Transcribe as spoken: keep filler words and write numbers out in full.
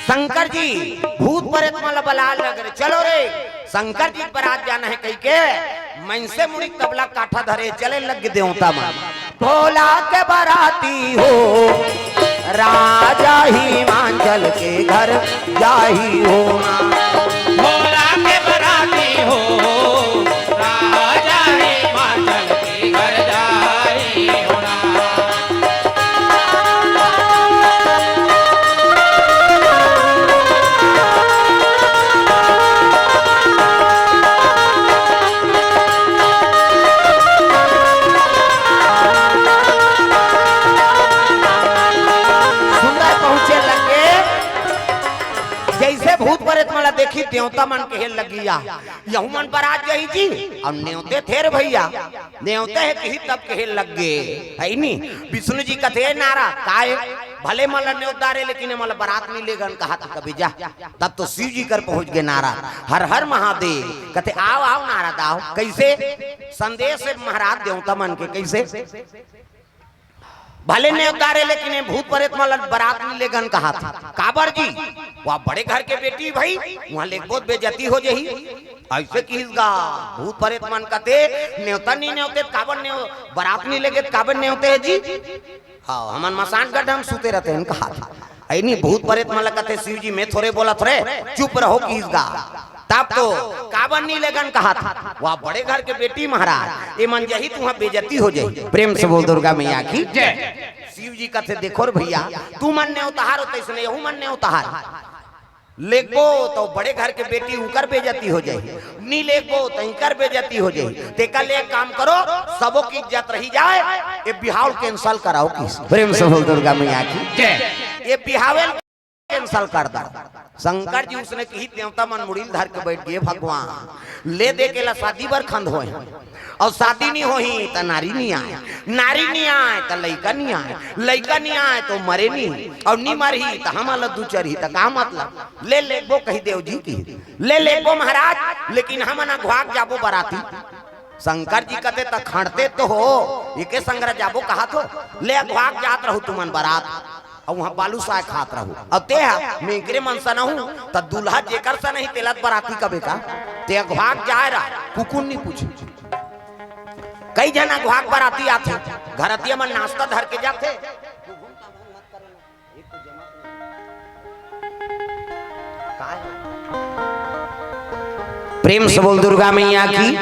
शंकर जी भूत परेत मन ला बलाय लगे, "चलो रे, शंकर जी के बरात जाना हे," कहिके मनसे मुड़ी तबला काठा धरे चले लगे देवता मन। भोला के बराती हो, राजा हिमांचल के घर जाही हो। भोला के बराती हो, राजा हिमांचल के घर जाही हो। सुंदर पहुंचे लगे, जइसे भूत परेत मन ला देखी, देवता मन कहे लगिया, "यहू मन बरात जाही जी, अउ नेवते थेर भइया।" नेवते हे किही तब कहे लग गे, हइ नी? विष्णु जी कथे, "ए नारद, काय भले मन ला नेवत डारे, लेकिन ए मन ला बरात नइ लेगन," कहा था कबे जा। तब तो शिव जी कर पहुंच गे नारद, "हर हर महादेव।" कथे, "आव, आव नारद, आव।" कइसे? संदेश हे महाराज देवता मन के, कइसे? "भले नेवत डारे, लेकिन ए भूत परेत मन ला बरात नइ लेगन," कहा था। "काबर जी?" "वह बड़े घर के बेटी भई, उहां लेगबो त बेइज्जती हो जाही।" अइसे किहिस गा, भूत परेत मन कथे, "नेवता नइ नेवते त काबर नेव-, बरात नइ लेगे त काबर नेवते हे जी?" "हाँ, हमन मसान गड्ढा म सुते रहिथन," कहा था। अइ नी, भूत परेत मन ला कथे, "शिव जी, मैं थोरे बोलत हों रे, चुप रहो," किहिस गा। तब तो, "काबर नइ लेगन," कहा था। "वह बड़े घर के बेटी महाराज, ए मन जाही त उहां बेइज्जती हो जाही।" प्रेम से बोल दुर्गा मैया की जय। शिव जी कथे, "देखो रे भइया, तुमन नेवतहार हो तइसने यहू मन नेवतहार।" लेगबो त बड़े घर के बेटी, उंकर बेइज्जती हो जाही, नी लेगबो त इंकर बेइज्जती हो जाही। तेकर ले एक काम करो, सबो के इज्जत रहि जाय, ए बिहाव ल cancel कराव किहिस। प्रेम से बोल दुर्गा मैया की जय। ए बिहाव ल cancel कर दव। शंकर जी उसने किहिस, देवता मन मुड़ी ल धर के बइठ गे, "भगवान, ले दे के ला शादी बर खंद होय।" अउ शादी नइ होही त नारी नइ आय, नारी नइ आय त लइका नइ आय, लइका नइ आय त मरे नइ, अउ नइ मरही त हमन ला दुचरही त का मतलब? ले लेगबो कहि देव जी कि ले लेगबो महाराज, लेकिन हमन अघवाक जाबो बराती। शंकर जी कथे, "त खंड़ते तो हो, एके संघरा जाबो कहत हो, ले अघवाक जात रहू तुमन बरात।" अउ उहां बालूसाय खात रहू। अब तेहा मेकरे मन सन हूं, त दूल्हा जेकर सन ही तेला त बराती कबे का। ते अघवाक जाय रा, कुकुर नइ पूछे। कई झन अघवाक बराती आथे, घरतिया मन नाश्ता धर के जाथे। प्रेम से बोल दुर्गा मैया की।